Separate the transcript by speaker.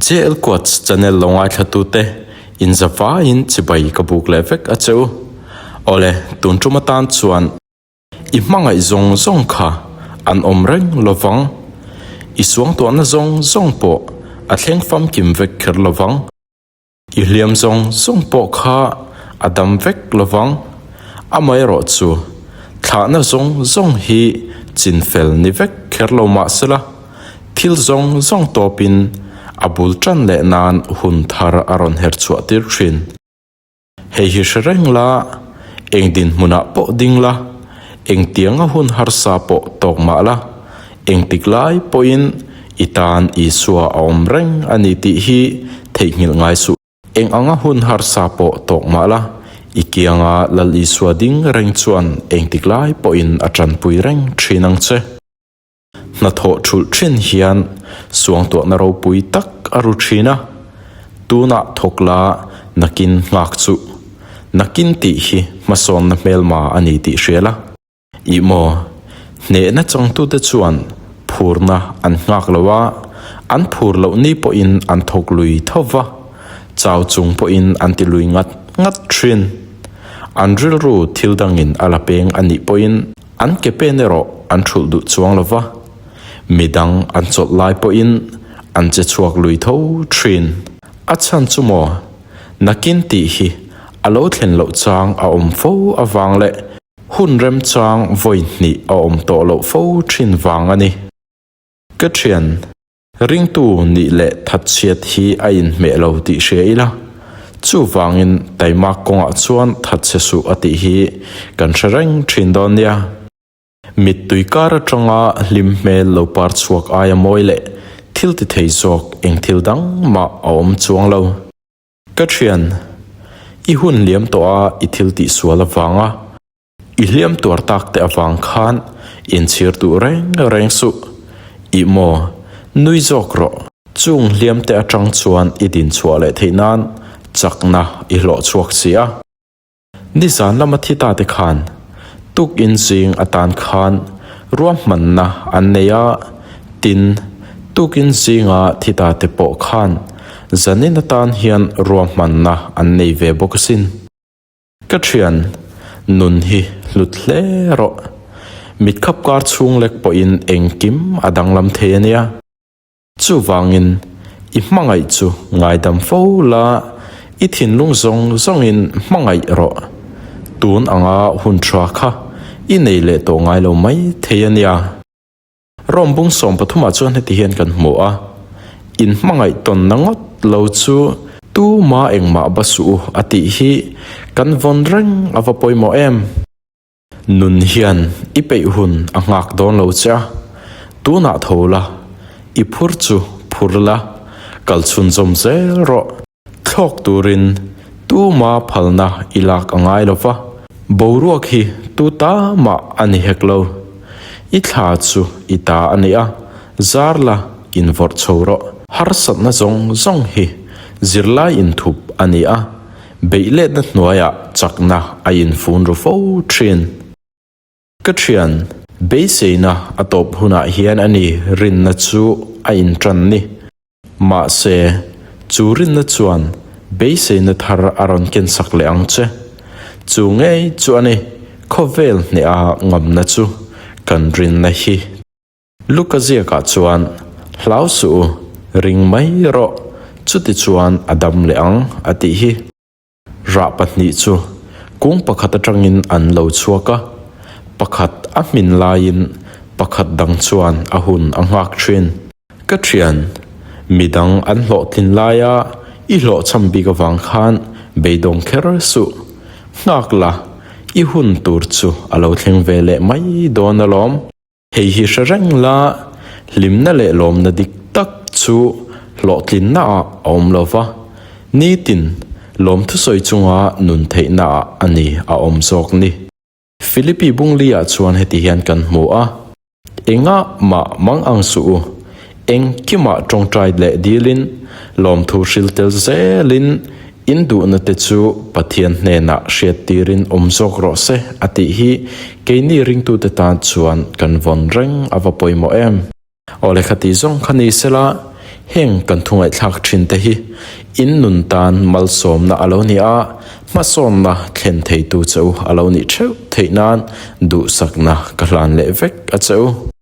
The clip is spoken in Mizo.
Speaker 1: JL Quotes channel lo ngaithlatute inzavaiin chibai ka buk leh vek a che u. Awle, tun tum atan chuan i hmangaih zawng zawng kha an awm reng lovang. I suangtuahna zawng zawng pawh a thleng famkim vek kher lovang. I hliam zawng zawng pawh kha a dam vek lovang. Amaherawh chu, thlahna zawng zawng hi chinfel ni vek kher lo mah sela, thil zawng zawng tawpin a bul tan leh nan hun thar a rawn her chhuah tir thin. Hei hi hre reng la, eng dinhmunah pawh ding la, engtianga hun harsa pawh tawk mah la, engtik lai pawhin i tan Isua a awm reng a ni tih hi theihnghilh ngai suh. Eng anga hun harsa pawh tawk mah la, i kianga Lal Isua ding reng chuan engtik lai pawhin a tanpui reng thin ang che. Hnathawh thulh thin hian suangtuahna ropui tak a ru thin a, tunah thawk la nakin nghak chu nakin tih hi hmasawnna hmelma a ni tih hria la. Ih maw, hnehna changtute chuan phurna an nghak lo a, an phur loh ni pawhin an thawk lui tho va, chau chung pawhin an ti lui ngat ngat thin. An rilru thil dangin a la peng a nih pawhin, An ke pen erawh an thulh duh chuang lo va, midang an chawlh lai pawhin an che chhuak lui tho thin. A chhan chu maw, nakin tih hi a lo thlen loh chang a awm fo avang leh hun remchang vawi hnih a awm tawh loh fo thin vang a ni. Ka thian. Ringtu nih leh thatchhiat hi a inhmeh lo tih hria ila, chuvangin taimak kawngah chuan thatchhe suh a tih hi kan hre reng thin dawn nia. Mittui kar atanga hlim hmel lo par chhuak aia mawi leh thil ti thei zawk eng thil dang mah a awm chuang lo. Ka thian, i hun liam tawh a i thil tihsual avanga I hliam tuar tak te avang khan inchhir duh reng reng suh. Ih maw, nui zawk rawh. Chung hliam te atang chuan i din chhuah leh theih nan chakna i hlawh chhuak si a. Nizan lama thi ta te khan tukin zing atan khan ruahmanna an nei a, tin, tukin zinga thi ta te pawh khan zanin atan hian ruahmanna an nei ve bawk asin. Ka thian, nun hi hlut hle rawh. Mitkhap kar chhung lek pawhin engkim a danglam thei a nia. Chuvangin, i hmangaih chu ngaidam fo la, i thinlung zawng zawngin hmangaih rawh. Tun anga hun tha kha i nei leh tawh ngai lo mai thei a nia. Rom bung 13 ah chuan heti hian kan hmu a, In hmangaih tawnna ngawt lo chu tuma engmah ba suh u a tih hi kan vawn reng a va pawimawh em? Nun hian i peih hun a nghak dawn lo che a, tunah tho la, i phur chu phur la, kal chhunzawm zel rawh. Thlawk turin tuma phalna i lak a ngai lo va, boruak hi tu ta mah a ni hek lo. I thla chu i ta a ni a, zar la invawrh chho rawh. Harsatna zawng zawng hi zirlai inthup a ni a, beihletna hnuaiah chakna a infun ru fo thin. Ka thian, beiseina a tawp hunah hian a ni rinna chu a intan ni. Mahse, chu rinna chuan beiseina thar a rawn kensak leh ang che. Chu ngei chu a ni, khawvel hneha ngamna chu kan rinna hi. Luka ziakah chuan, Hlau suh u, ring mai rawh, chuti chuan a dam leh ang, a tih hi. Rah pahnih chu kung pakhat atangin an lo chhuak a, pakhat a hmin laiin pakhat dang chuan a hun a nghak thin. Ka thian, midang an hlawhtlin laia i hlawhchham bik avang khan beidawng kher suh. Nghak la, i hun tur chu a lo thleng ve leh mai dawn alawm. Hei hi hre reng la, hlimna leh lawmna dik tak chu hlawhtlinnaah a awm lo va, nitin lawmthusawi chunga nun theihnaah a ni a awm zawk ni. Philippi Bungli-ah chuan heti hian kan hmu a, Engah mah mang ang suh u, engkimah tawngtai leh dilin, lawmthu hril tel zelin, In duhna te chu Pathian hnenah hriattirin awm zawk rawh se a tih hi keini ringtute tan chuan kan vawn reng a va pawimawh em? Aw lehkha tih zawng kha ni sela, Heng kan thu ngaihthlak thin te hi in nun tan malsawmna a lo ni a, hmasawnna thlen theitu che u a lo nih theuh theih nan duhsakna ka hlan leh vek a che u.